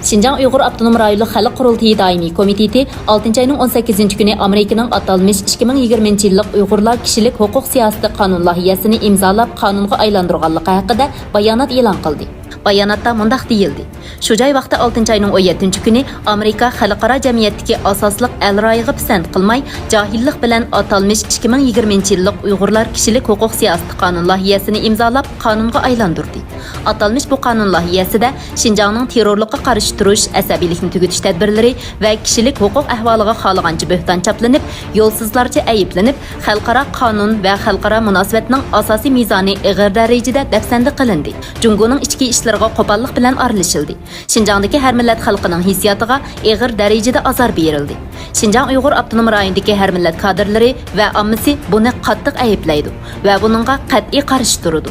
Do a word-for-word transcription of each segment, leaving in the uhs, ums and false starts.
شىنجاڭ ئۇيغۇر ئاپتونوم رايونلۇق خەلق قۇرۇلتىيى دائىمىي كومىتېتى ئالتىنچى ئاينىڭ ئون سەككىزىنچى كۈنى ئامېرىكىنىڭ ئاتالمىش ئىككى مىڭ يىگىرمىنچى يىللىق ئۇيغۇرلار كىشىلىك ھوقۇق سىياسىتى قانۇن لايىھەسىنى ئىمزالاپ، قانۇنغا ئايلاندۇرغانلىقى ھەققىدە بايانات ئېلان قىلدى. باياناتتا مۇنداق دېيىلدى: شۇ جاي ۋاقتى ئالتىنچى ئاينىڭ ئون يەتتىنچى كۈنى ئامېرىكا خەلقئارا جەمئىيەتتىكى ئاساسلىق ئەل رايىغا پىسەنت قىلماي، جاھىللىق بىلەن ئاتالمىش ئىككى مىڭ يىگىرمىنچى يىللىق ئۇيغۇرلار كىشىلىك ھوقۇق سىياسىتى قانۇن لايىھەسىنى ئىمزالاپ، قانۇنغا ئايلاندۇردى. ئاتالمىش بۇ قانۇن لايىھەسىدە شىنجاڭنىڭ تېررورلۇققا قارشى تۇرۇش، ئەسەبىيلىكنى تۈگىتىش تەدبىرلىرى ۋە كىشىلىك ھوقۇق ئەھۋالىغا خالىغانچە بۆھتان چاپلىنىپ، يولسىزلارچە ئەيىبلىنىپ، خەلقئارا قانۇن ۋە خەلقئارا مۇناسىۋەتنىڭ ئاساسىي مىزانى ئېغىر دەرىجىدە دەپسەندە قىلىندى. جۇڭگونىڭ ئىچكى ئىشلىرىغا قوپاللىق بىلەن ئارىلىشىلدى. شىنجاڭدىكى ھەر مىللەت خەلقىنىڭ ھېسسىياتىغا ئېغىر دەرىجىدە ئازار بېرىلدى. شىنجاڭ ئۇيغۇر ئاپتونوم رايونىدىكى ھەر مىللەت كادىرلىرى ۋە ئاممىسى بۇنى قاتتىق ئەيىبلەيدۇ ۋە بۇنىڭغا قەتئىي قارشى تۇرىدۇ.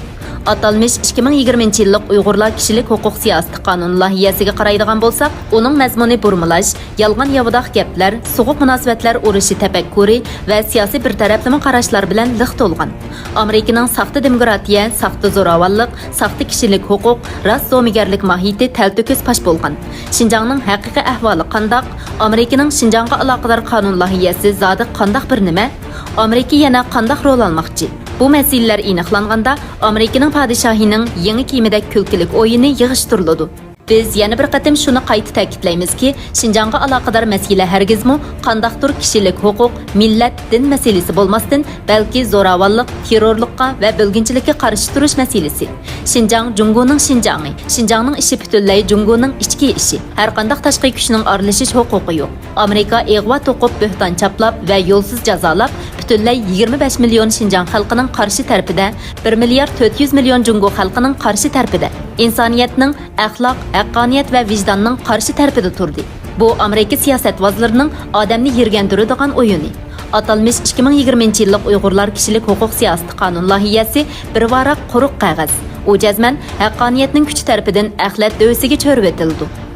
ئاتالمىش ئىككى مىڭ يىگىرمىنچى يىللىق ئۇيغۇرلار كىشىلىك ھوقۇق سىياسىتى قانۇن لايىھەسىگە قارايدىغان بولساق، ئۇنىڭ مەزمۇنى بۇرمىلاش، يالغان ياۋىداق گەپلەر، سوغۇق مۇناسىۋەتلەر ئۇرۇشى تەپەككۇرى ۋە سىياسىي بىر تەرەپلىمە قاراشلار بىلەن لىق تولغان. ئامېرىكىنىڭ ساختا دېموكراتىيە، ساختا زوراۋانلىق، ساختا كىشىلىك ھوقۇق، راست زومىگەرلىك ماھىيىتى تەلتۆكۈس پاش بولغان. شىنجاڭنىڭ ھەقىقىي ئەھۋالى قانداق؟ ئامېرىكىنىڭ شىنجاڭغا ئالاقىدار قانۇن لايىھەسى زادى قانداق بىر نېمە؟ ئامېرىكا يەنە قانداق رول ئالماقچى؟ بۇ مەسىلىلەر ئېنىقلانغاندا، ئامېرىكىنىڭ پادىشاھىنىڭ يېڭى كېمىدەك كۈلكىلىك ئويۇنى يىغىشتۇرۇلىدۇ. بىز يەنە بىر قېتىم شۇنى قايتا تەكىتلەيمىزكى، شىنجاڭغا ئالاقىدار مەسىلە ھەرگىزمۇ قانداقتۇر كىشىلىك ھوقۇق، مىللەت، دىن مەسىلىسى بولماستىن، بەلكى زوراۋانلىق، تېررورلۇققا ۋە بۆلگۈنچىلىككە قارشى تۇرۇش مەسىلىسى. شىنجاڭ جۇڭگونىڭ شىنجاڭى، شىنجاڭنىڭ ئىشى پۈتۈنلەي جۇڭگونىڭ ئىچكى ئىشى. ھەرقانداق تاشقى كۈچنىڭ ئارىلىشىش ھوقۇقى يوق. ئامېرىكا ئىغۋا توقۇپ، بۆھتان چاپلاپ ۋە يولسىز جازالاپ، پۈتۈنلەي يىگىرمە بەش مىليون شىنجاڭ خەلقىنىڭ قارشى تەرىپىدە، بىر مىليارد تۆت يۈز مىليون جۇڭگو خەلقىنىڭ قارشى تەرىپىدە، ئىنسانىيەتنىڭ ئەخلاق، ھەققانىيەت ۋە ۋىجداننىڭ قارشى تەرىپىدە تۇردى. بۇ ئامېرىكا سىياسەتۋازلىرىنىڭ ئادەمنى يىرگەندۈرىدىغان ئويۇنى. ئاتالمىش ئىككى مىڭ يىگىرمىنچى يىللىق ئۇيغۇرلار كىشىلىك ھوقۇق سىياسىتى قانۇن لايىھەسى بىر ۋاراق قۇرۇق قەغەز. ئۇ جەزمەن ھەققانىيەتنىڭ كۈچى تەرىپىدىن ئەخلەت دۆۋىسىگە چۆرۈۋېتىلىدۇ.